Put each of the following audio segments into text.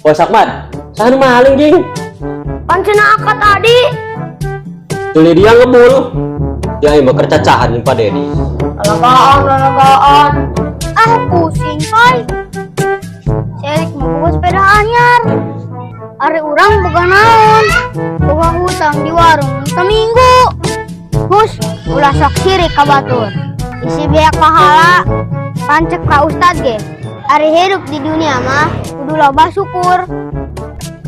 Bos Ahmad, saha nu maling jing? Pan cenah aka tadi. Tuli dia ngebul. Ya aing mah keur cacahan jeung Pak Dedi. Lalagaan, lalagaan. Ah, pusing, Pai. Si Erik mah boga sepeda anyar. Ari urang boga naon? Boga hutang di warung seminggu. Hus, ulah sok sirik ka batur. Isi beak pahala, pan cek ka ustad ge. Ari hirup di dunia mah kudu loba syukur.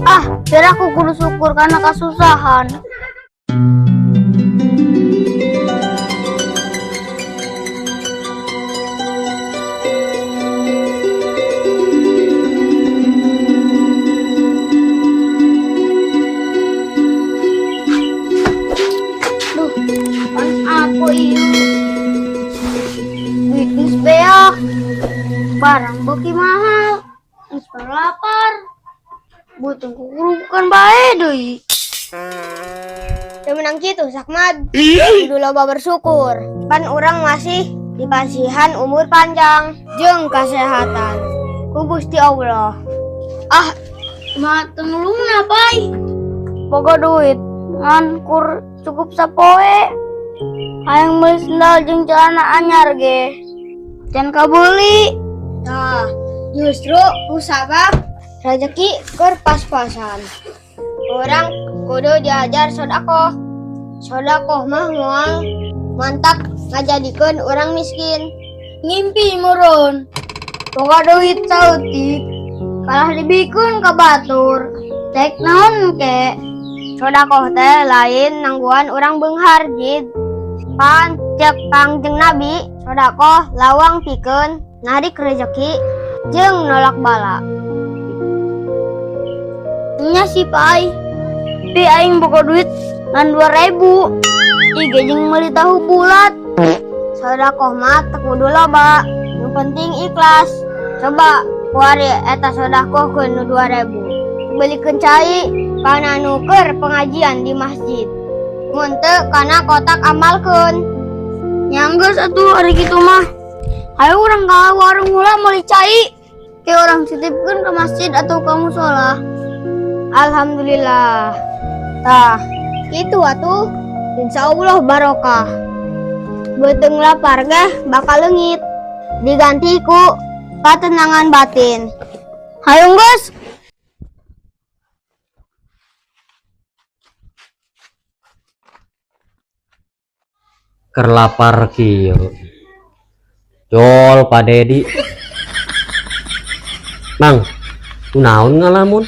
Ah, biar aku kudu syukur karena kasusahan. Duh, pan aku ieu. Duit geus beak. Barang beuki mahal. Geus lapar. Beuteung kukurubukan bae deui. Teu meunang kitu Sakmad. Kudu loba bersyukur. Pan urang masih dipasihan umur panjang jeung kasehatan ku Gusti Allah. Ah, mah tenglungna pai. Boga duit ngan kur cukup sapoe. Hayang meuli sendal jeung celana anyar ge. Can kabeuli. Tah, justru ku sabab rezeki keur pas-pasan. Urang kudu diajar sodakoh. Sodakoh mah moal mantap ngajadikeun urang miskin. Ngimpi meureun. Boga duit saeutik kalah dibikeun ka batur. Cek naon ke? Sodakoh teh lain nangguan urang beunghar jid. Pan cek Kangjeng Nabi, sodakoh lawang pikeun narik rezeki jeung nolak bala. Nya si Pai. Pi aing boga duit ngan 2000. Ige jeung meuli tahu bulat. Sodakoh mah teu kudu loba, nu penting ikhlas. Coba kuari eta sodakohkeun nu 2000. Belikeun cai kana nu keur pengajian di masjid. Mun teu kana kotak amalkeun. Nya geus atuh ari kitu mah. Hayu urang ka warung heula meuli cai. Ke urang titipkeun ke masjid atau ka musola. Alhamdulillah. Tah, kitu atuh. Insya Allah barokah. Beuteung lapar geh bakal leungit. Diganti ku katenangan batin. Hayu geus. Keur lapar kieu. Jol Pak Dedi. Mang, kunaon ngalamun?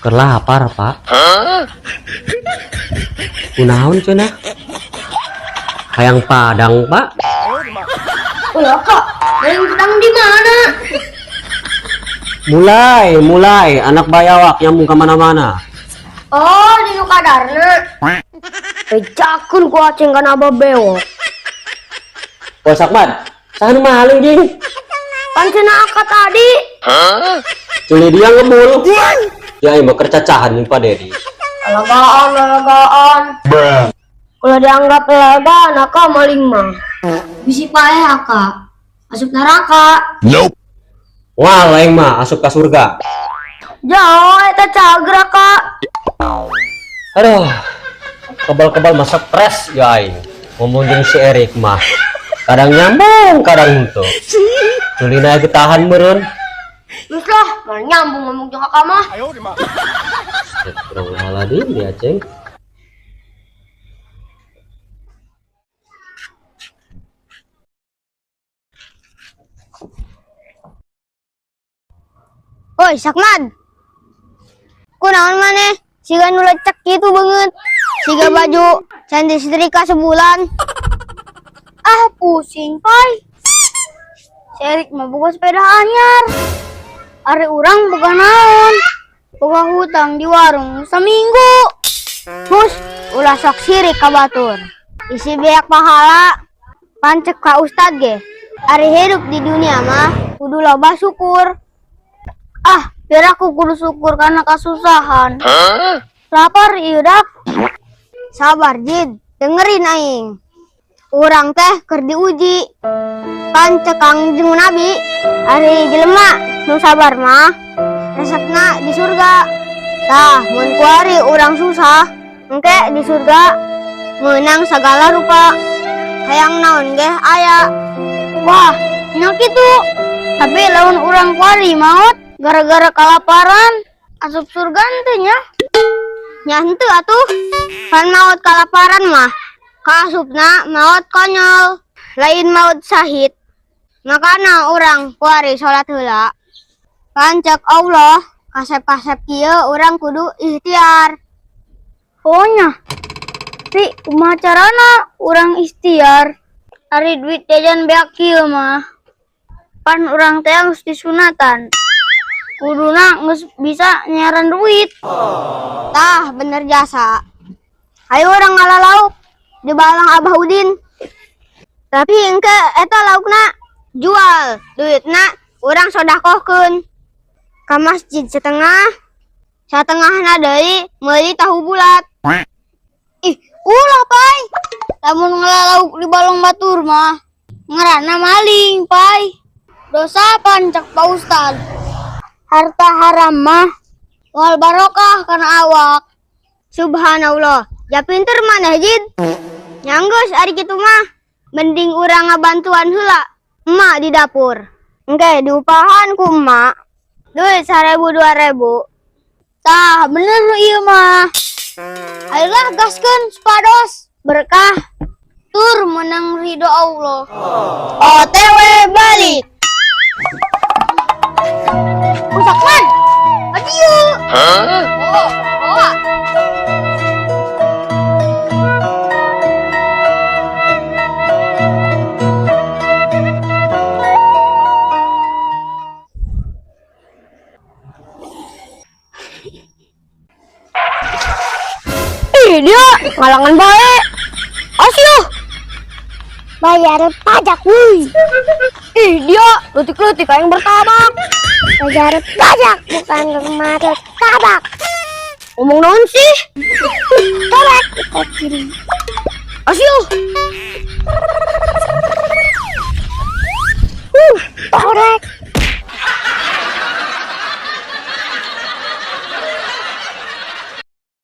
Keur lapar, Pak. Kunaon cenah? Hayang padang, Pak. Ulah, Kak. Hayang padang di mana? Mulai, mulai anak bayawak nyambung ke mana-mana. Oh, di nu kadarna. Bejakeun ku aceng kana babewok. Bos Ahmad, saha nu maling jing? Pan cenah aka tadi. Tuli dia ngebul. Ya aing mah keur cacahan jeung Pak Dedi. Lalagaan, lalagaan. Ulah dianggap lalagaan aka maling mah. Bisi paeh aka. Asup neraka. Nope. Wah, aing mah asup ka surga. Jauh eta cager aka. Aduh. Kebal-kebal mah stres ya aing. Ngomong jeung si Erik mah. Kadang nyambung, kadang henteu. Tulina getahan meureun. Geus lah, moal nyambung ngomong jeung kakak mah. Astagfirullahaladzim, dia ceng. Oi, Sakmad. Kunaon maneh? Siga nu lecek kitu beungeut. Siga baju can disetrika sebulan. Ah, pusing, Pai. Si Erik mah boga sepeda anyar. Ari urang boga naon? Boga hutang di warung seminggu. Hus, ulah sok sirik ka batur. Isi beak pahala, pan cek ka ustad ge. Ari hirup di dunia mah kudu loba syukur. Ah, biar aku kudu syukur karena kasusahan. Lapar ieu dak. Sabar Jid, dengerin aing. Urang teh keur diuji. Pan cek Kangjeng Nabi, ari jelema nu sabar mah Resepna di surga. Tah, mun kuari urang susah, engke di surga meunang sagala rupa. Hayang naon ge aya. Wah, nya kitu. Tapi lamun urang kuari maot gara-gara kalaparan, asup surga henteu nya? Nya henteu atuh. Pan maot kalaparan mah kaasupna maot konyol, lain maut syahid. Makana urang kuari salat heula. Pan cek Allah, kasep-kasep kieu urang kudu ikhtiar. Oh nya. Tapi kumaha carana urang ikhtiar? Ari duit jajan beak kieu mah. Pan urang teh geus disunatan. Kuduna geus bisa nyiaran duit. Tah, bener jasa. Ayo urang ngala lauk di balang Abah Udin. Tapi engke eta laukna jual, duitna urang sodakohkeun ka masjid setengah, satengahna deui meuli tahu bulat. Ih, ulah, Pai. Lamun ngala lauk di balong batur mah ngaranna maling, Pai. Dosa pan cek Pak Ustad. Harta haram mah moal barokah kana awak. Subhanallah, ja pinter maneh, Jid. Nya enggeus ari kitu mah. Mending urang ngabantuan heula emak di dapur. Engke diupahan ku emak. Duit 1.000 2.000. Tah, bener nu ieu mah. Ayolah, gaskeun supados berkah tur menang ridho Allah. OTW balik. Usakman, adieu. Oh, oh. Ih, dia ngalangan bae. Asyuh. Bayar pajak, wuih. Ih, dia leutik-leutik aing bertabak. Bayar pajak bukan martabak. Ngomong naon sih? Tabak. Asyuh.